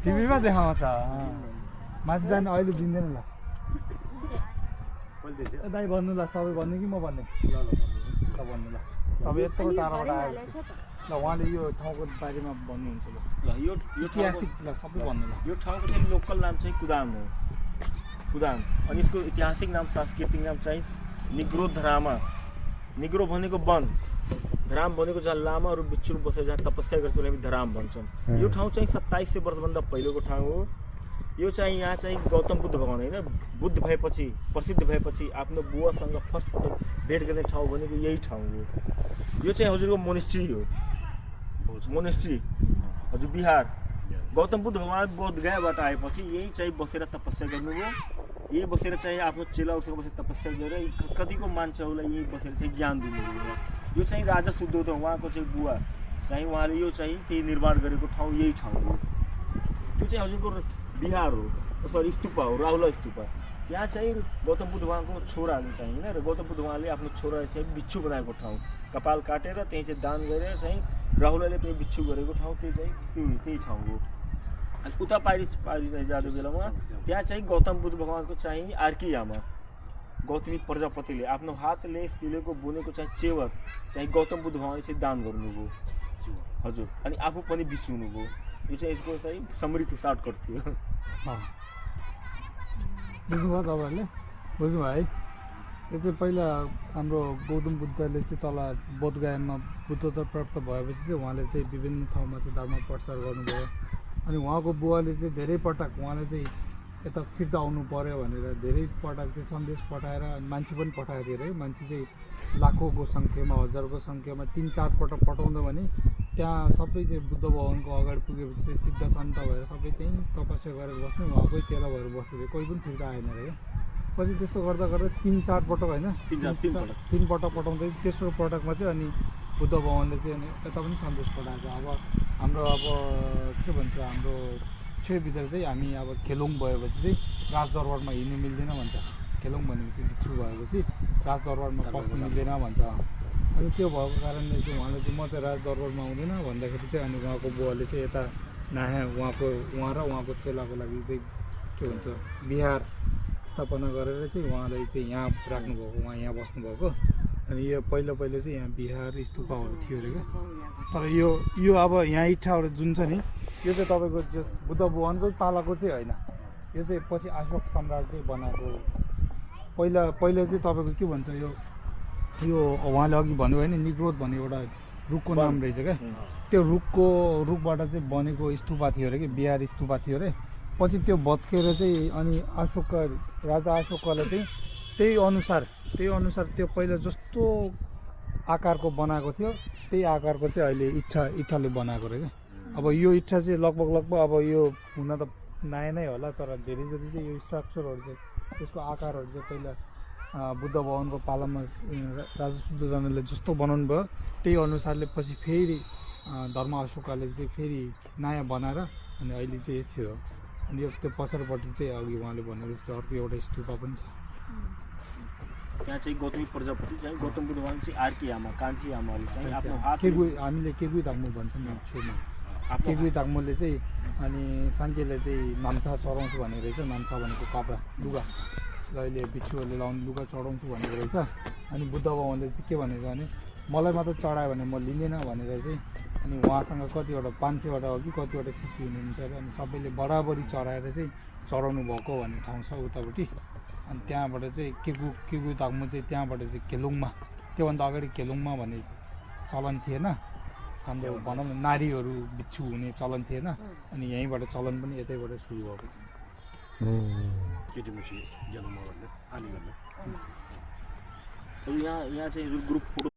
टिभीमा देखाउँछ माथि जानु अहिले दिँदैन ल दाइ भन्नु ल तपाईँ भन्नु कि म भन्ने ल भन्नु ल तपाईँ यत्रो टाढाबाट आएपछि ल उहाँले यो ठाउँको बारेमा भन्नुहुन्छ ल यो ऐतिहासिक ल सबै भन्नु ल यो ठाउँको चाहिँ लोकल नाम चाहिँ कुदाम हो कुदाम अनि यसको ऐतिहासिक नाम सांस्कृतिक नाम चाहिँ निग्रो धरामा निग्रो भनेको वन धराम भनेको जहाँ लामाहरू बिच्छुहरू बसेर जहाँ तपस्या गर्छ उसलाई धराम भन्छन् यो ठाउँ चाहिँ 2700 वर्षभन्दा पहिलेको ठाउँ हो यो चाहिँ यहाँ चाहिँ गौतम बुद्ध भगवान होइन बुद्ध भएपछि प्रसिद्ध भएपछि आफ्नो बुवासँग फर्स्टपटक भेट गर्ने ठाउँ भनेको यही ठाउँ हो यो चाहिँ हजुरको मोनेस्ट्री हो मोनेस्ट्री हजुर बिहार गौतम बुद्ध भगवान बोधगयाबाट आएपछि यही चाहिँ बसेर तपस्या गर्नुभयो यही बसेर चाहिँ आफ्नो चेलाहरूसँग बसेर तपस्या गरेर कतिको मान्छेहरूलाई यही बसेर चाहिँ ज्ञान दिनुभयो यो चाहिँ राजा सुद्धोधन उहाँको चाहिँ बुवा चाहिँ उहाँले यो चाहिँ त्यही निर्माण गरेको ठाउँ यही ठाउँ हो त्यो चाहिँ हजुरको बिहार हो सरी स्तूपा हो राहुला स्तूपा त्यहाँ चाहिँ गौतम बुद्ध भगवानको छोराहरू चाहिँ होइन र गौतम बुद्ध भगवानले आफ्नो छोरा चाहिँ बिच्छु बनाएको ठाउँ कपाल काटेर त्यहीँ चाहिँ दान गरेर चाहिँ राहुलले पनि बिच्छु गरेको ठाउँ त्यो चाहिँ त्यही ठाउँ हो अनि उता पारि चाहिँ जाँदा बेलामा त्यहाँ चाहिँ गौतम बुद्ध भगवानको चाहिँ अर्की आमा गौतमी प्रजापतिले आफ्नो हातले सिलेको बुनेको चाहिँ चेवर चाहिँ गौतम बुद्ध भगवानले चाहिँ दान गर्नुभयो हजुर अनि आफू पनि बिच्छु हुनुभयो यो चाहिँ यसको चाहिँ समृद्धि सर्टकट थियो बुझ्नुभयो तपाईँहरूले बुझ्नुभयो है यो चाहिँ पहिला हाम्रो गौतम बुद्धले चाहिँ तल बोधगयामा बुद्धत्व प्राप्त भएपछि चाहिँ उहाँले चाहिँ विभिन्न ठाउँमा चाहिँ धर्म प्रचार गर्नुभयो अनि उहाँको बुवाले चाहिँ धेरै पटक उहाँले चाहिँ यता फिर्ता आउनु पऱ्यो भनेर धेरै पटक चाहिँ सन्देश पठाएर मान्छे पनि पठाएको थियो अरे मान्छे चाहिँ लाखौँको सङ्ख्यामा हजारको सङ्ख्यामा 3-4 पटक पठाउँदा भने त्यहाँ सबै चाहिँ बुद्ध भगवानको अगाडि पुगेपछि चाहिँ सिद्ध सन्त भएर सबै त्यहीँ तपस्या गरेर बस्ने उहाँकै चेला भएर बसेर कोही पनि फिर्ता आएन अरे क्या पछि त्यस्तो गर्दा गर्दा 3-4 पटक होइन 3 पटक पठाउँदै तेस्रो पटकमा चाहिँ अनि बुद्ध भगवानले चाहिँ अनि यता पनि सन्देश पठाएको अब हाम्रो अब के भन्छ हाम्रो छेउभित्र चाहिँ हामी अब खेलोङ भएपछि चाहिँ राजदरबारमा हिँड्नु मिल्दैन भन्छ खेलोङ भनेपछि बिच्छु भएपछि राजदरबारमा बस्नु मिल्दैन भन्छ अनि त्यो भएको कारणले चाहिँ उहाँले चाहिँ म चाहिँ राजदरबारमा आउँदैन भन्दाखेरि चाहिँ अनि उहाँको बुवाले चाहिँ यता उहाँ र उहाँको चेलाको लागि चाहिँ के भन्छ बिहार स्थापना गरेर चाहिँ उहाँलाई चाहिँ यहाँ राख्नुभएको उहाँ यहाँ बस्नुभएको अनि यो पहिला चाहिँ यहाँ बिहार स्तूपहरू थियो अरे क्या तर यो अब यहाँ इट्ठाहरू जुन छ नि यो चाहिँ तपाईँको जस बुद्ध भगवानको पालाको चाहिँ होइन यो चाहिँ पछि अशोक सम्राटले बनाएको पहिला चाहिँ तपाईँको के भन्छ यो उहाँले अघि भन्नुभयो नि निग्रोध भन्ने एउटा रुखको नाम रहेछ क्या त्यो रुखबाट चाहिँ बनेको स्तूपा थियो अरे कि बिहार स्तूपा थियो अरे पछि त्यो भत्केर चाहिँ अनि राजा अशोकले चाहिँ त्यही अनुसार त्यो पहिला जस्तो आकारको बनाएको थियो त्यही आकारको चाहिँ अहिले इच्छाले बनाएको रहेछ क्या अब यो इच्छा चाहिँ लगभग अब यो हुन त नयाँ नै होला तर धेरै जति चाहिँ यो स्ट्रक्चरहरू चाहिँ त्यसको आकारहरू चाहिँ पहिला बुद्ध भगवानको पालामा राजा शुद्धोधनले जस्तो बनाउनु भयो त्यही अनुसारले पछि फेरि धर्म अशोकले चाहिँ फेरि नयाँ बनाएर अनि अहिले चाहिँ यति हो अनि यो त्यो पछाडिपट्टि चाहिँ अघि उहाँले भनेको जस्तो अर्को एउटा स्तूपा पनि छ त्यहाँ चाहिँ गौतमी प्रजापति चाहिँ गौतम बुद्ध भगवान चाहिँ अर्की आमा कान्छी आमाले चाहिँ आफ्नो हात हामीले केगुई धाङ्मो भन्छौँ छेउमा केगुई धाङ्मोले चाहिँ अनि साङ्केले चाहिँ नाम्चा चढाउँछु भनेको रहेछ नाम्चा भनेको कपडा लुगा अहिले बिच्छुहरूले लाउने लुगा चढाउँछु भनेको रहेछ अनि बुद्ध भगवानले चाहिँ के भनेको भने मलाई मात्र चढायो भने म लिँदैन भनेर चाहिँ अनि उहाँसँग कतिवटा 500वटा हो कि कतिवटा शिशु हुनुहुन्छ अरे अनि सबैले बराबरी चढाएर चाहिँ चढाउनु भएको भन्ने ठाउँ छ उतापट्टि अनि त्यहाँबाट चाहिँ केगु धाङ्मो चाहिँ त्यहाँबाट चाहिँ खेलुङमा त्योभन्दा अगाडि खेलुङमा भन्ने चलन थिएन हाम्रो भनौँ न नारीहरू बिच्छु हुने चलन थिएन अनि यहीँबाट चलन पनि यतैबाट सुरु भएको यहाँ चाहिँ ग्रुप फोटो